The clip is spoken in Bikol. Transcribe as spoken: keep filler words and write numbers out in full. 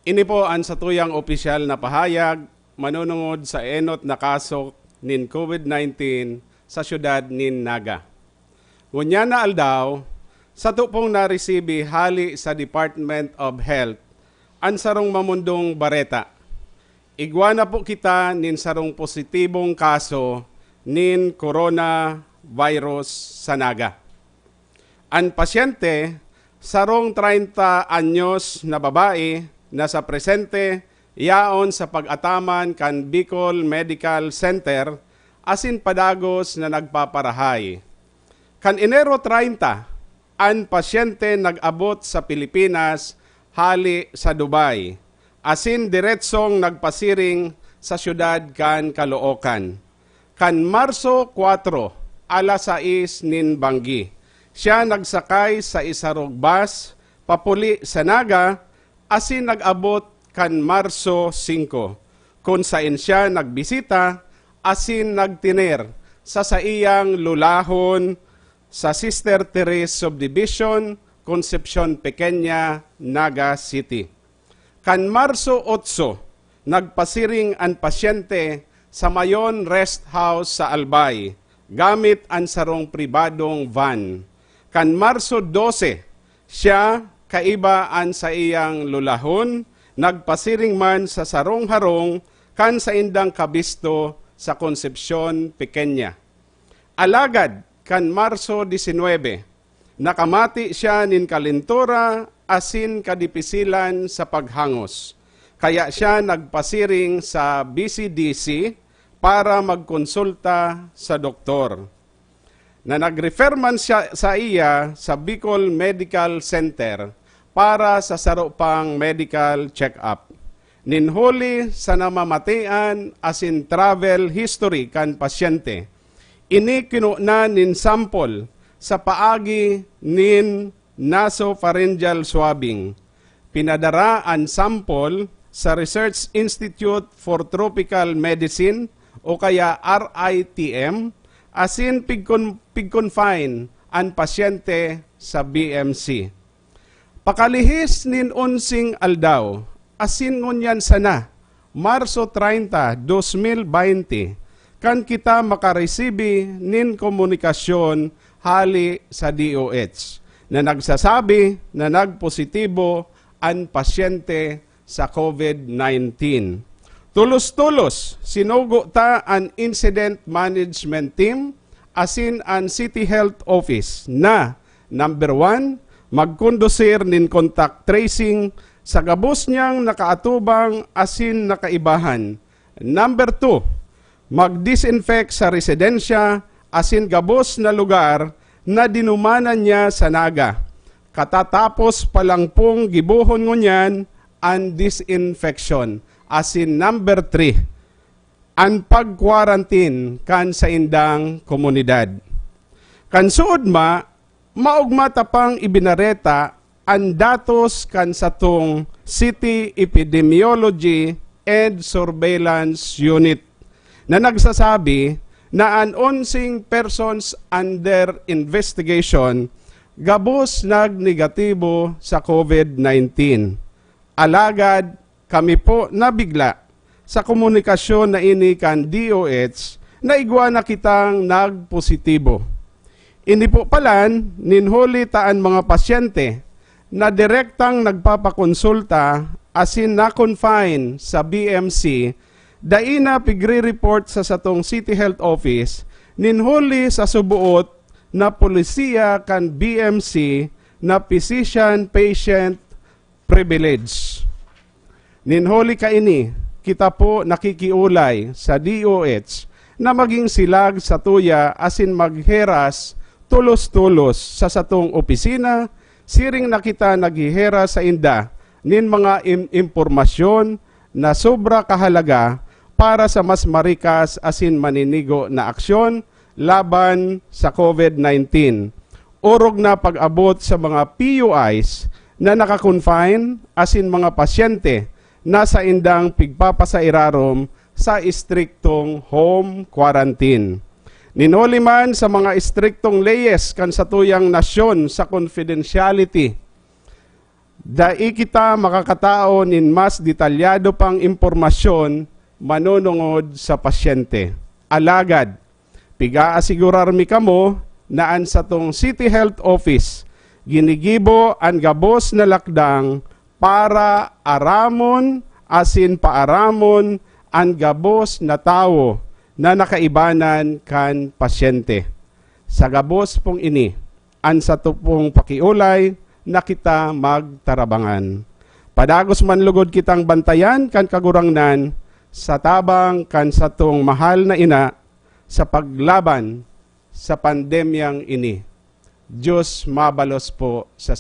Ini po an satuyang opisyal na pahayag manunungod sa enot na kaso nin COVID nineteen sa siyudad nin Naga. Ngunyan na aldaw, sato pong naresibi hale sa Department of Health an sarong mamundong bareta. Igwa na po kita nin sarong positibong kaso nin coronavirus sa Naga. An pasyente, sarong treinta anyos na babae na sa presente yaon sa pag-ataman kan Bicol Medical Center asin padagos na nagpaparahay. Kan Enero treinta, an pasyente nag-abot sa Pilipinas hale sa Dubai, asin diretsong nagpasiring sa siyudad kan Caloocan. Kan Marso kuwatro, alas sais nin banggi, siya nagsakay sa isarog bus papuli sa Naga asin nag-abot kan Marso singko, kun saen siya nagbisita asin nagtener sa saiyang lulahon sa Sister Therese Subdivision, Concepcion Pequeña, Naga City. Kan Marso otso, nagpasiring an pasyente sa Mayon Rest House sa Albay gamit an sarong pribadong van. Kan Marso dose, siya, kaiba an saiyang lulahon, nagpasiring man sa sarong harong kan saindang kabisto sa Concepcion Pequeña. Alagad kan Marso disinwebe, nakamati siya nin kalentura asin kadipisilan sa paghangos. Kaya siya nagpasiring sa B C D C para magkonsulta sa doktor, na nag-refer man siya, saiya sa Bicol Medical Center para sa saro pang medical check-up. Nin huli sa namamatian asin travel history kan pasyente, ini kinunan nin sample sa paagi nin nasopharyngeal swabbing. Pinadara an sample sa Research Institute for Tropical Medicine o kaya R I T M, asin pigkon-, pig-confine an pasyente sa B M C. Pakalihis nin onseng aldaw, asin ngunyan sana, Marso treinta, dos mil baynte, kan kita makaresibi nin komunikasyon hale sa D O H na nagsasabi na nagpositibo an pasyente sa COVID nineteen. Tolos-tolos, sinugo ta an Incident Management Team asin an City Health Office na, number one, magkondusir nin contact tracing sa gabos niyang nakaatubang asin nakaibahan. Number two, mag-disinfect sa residensya asin gabos na lugar na dinumanan niya sa Naga. Katatapos pa lang pong gibohon ngunyan an disinfection. Asin number three, an pag-quarantine kan saindang komunidad. Kan suod ma, maogma ta pang ibinareta an datos kan satong City Epidemiology and Surveillance Unit na nagsasabi na an onseng persons under investigation gabos nagnegatibo sa COVID nineteen. Alagad kami po nabigla sa komunikasyon na ini kan D O H na igwa na kitang nagpositibo. Ini po palan, nin huli ta an mga pasyente na direktang nagpapakonsulta asin na-confine sa B M C, dai na pigre-report sa satong City Health Office, nin huli sa suboot na polisiya kan B M C na physician-patient privilege. Nin huli kaini, kita po nakikiolay sa D O H na maging silag satuya asin magheras tolos-tolos sa satong opisina, siring na kita nagheheras sainda nin mga im-, impormasyon na sobra kahalaga para sa mas marikas asin maninigo na aksyon laban sa COVID nineteen. Orog na pag-abot sa mga P U Is na naka-confine asin mga pasyente na saindang pigpapasairarom sa estriktong home quarantine. Nin huli man sa mga estriktong leyes kan satuyang nasyon sa confidentiality, Dai kita makakatao nin mas detalyado pang impormasyon manunungod sa pasyente. Alagad, piga-asigurar mi kamo na an satong City Health Office ginigibo an gabos na lakdang para aramon asin paaramon an gabos na tawo na nakaibanan kan pasyente. Sa gabos pong ini, an sato pong pakiolay na kita magtarabangan. Padagos man lugod kitang bantayan kan Kagurangnan sa tabang kan satong mahal na ina sa paglaban sa pandemyang ini. Diyos mabalos po sa